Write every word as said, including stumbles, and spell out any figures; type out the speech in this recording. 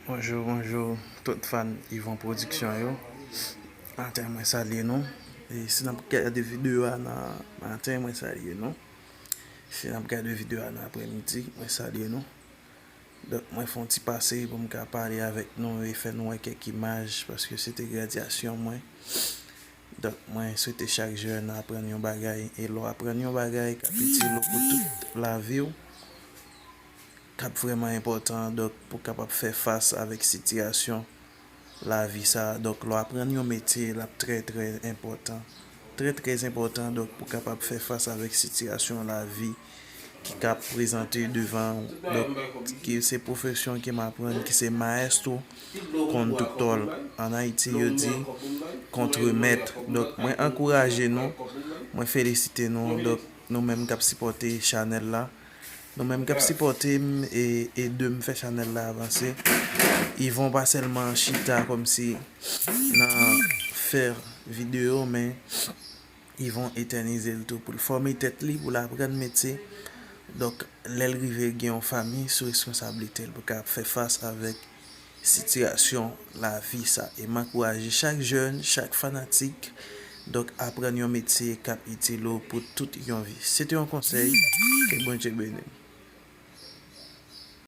Bonjou, bonjou, tout fan Yvon Production yo. Maten, mwen salye nou. E si n ap gade videyo a nan maten, mwen salye nou. Si n ap gade videyo a nan aprèmidi, mwen salye nou. Donk, mwen fè yon ti pase pou m ka pale avèk nou e fè nou wè kèk imaj, paske se te gradyasyon mwen. Donk, mwen swete chak jèn aprann yon bagay, e lè w aprann yon bagay k ap itil ou pou tout lavi w, k ap vrèman enpòtan, donk, pou w kapab fè fas avèk sitiyasyon lavi sa a. Donk, lè w aprann yon metye, l ap trè, trè enpòtan. Trè, trè enpòtan, donk, pou w kapab fè fas avèk sitiyasyon lavi ki ka prezante devan w. Donk, ki se pwofesyon ke m aprann, ki se maestro, konn doktò. An Ayiti, yo di kontremèt. Donk, mwen ankouraje nou, mwen felisite nou. Donk, nou menm k ap sipòte chanèl la, nou menm k ap sipòte m e ede m fè chanèl la avanse. Yvon pa sèlman chita kòmsi nan fè videyo, men Yvon etènize l tou pou l fòme tèt li, pou l aprann metye. Donk, lè l rive gen yon fanmi, sou responsablite l pou ka fè fas avèk sitiyasyon lavi sa. E m ankouraje chak jèn, chak fanatik, donk, aprann yon metye k ap itil ou pou tout yon vi. Se te yon konsèy, ke Bondye beni w.